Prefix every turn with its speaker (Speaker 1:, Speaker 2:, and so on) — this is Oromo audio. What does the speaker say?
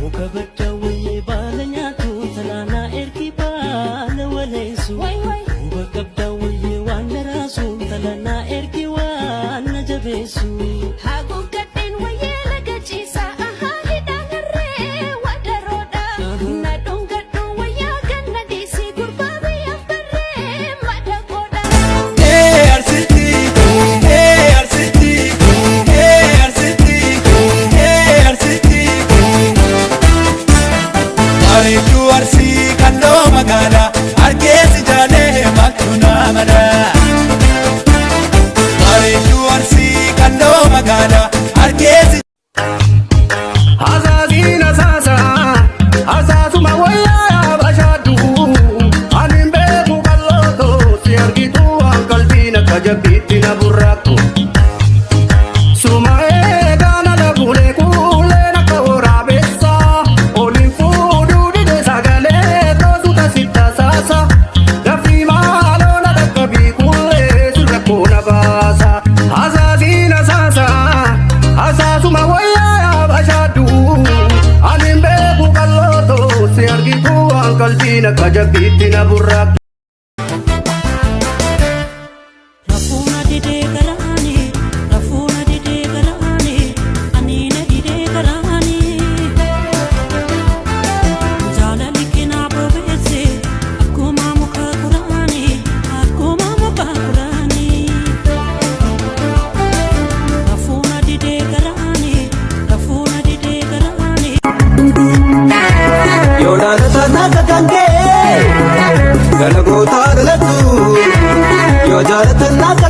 Speaker 1: Muka baddaa wayyee baala nyaatu talaanaa ergi baala waleessu. Huba qabdaa wayyee waan na raasu talaanaa ergi waan na jabeessu.
Speaker 2: Haguuggadheen wayyee laga ciisaa ahaa hidhaan harree wadaroodha. Na dhungadhu wayyaa ganna dhiisii gurbaa biyyaaf barree madaqoodha.
Speaker 3: Hey Arsitti, hey Arsitti, hey Arsitti, hey Arsitti. Bareedduu Arsii kalloo magaalaa argeessi jaalee maaltu naa mala. Bareedduu Arsii kalloo magaalaa argeessi.
Speaker 4: Hasaasiin hasaasa hasaasuma wayyaa bashaaddu ani hin beeku qal'ooto si argitu waan qalbiin akka jabbiitti na burraaqtu. Suma eegaan ala bulee kuuleen akka waraabessa oliin fuudhuu dide sagalee toosu tasitta saasa dafii maaloo na dhaqqabii kuulee sirra koona baasa. Hasaasiin hasaasa hasaasuma wayyaa bashaaddu ani hin beeku qal'ooto si argitu waan qalbiin akka jabbiitti na burraaqtu.
Speaker 1: Rafuuna didee garaani, rafuuna didee garaani, ani na didee garaani. Jaalalli keenaa bobeesse akkuma muka kuraani, akkuma muka kuraani. Rafuuna didee garaani, rafuuna didee garaani.
Speaker 3: Yoo jaalatan akka kan kee gala gootaa galatu. Yoo jaalatan akka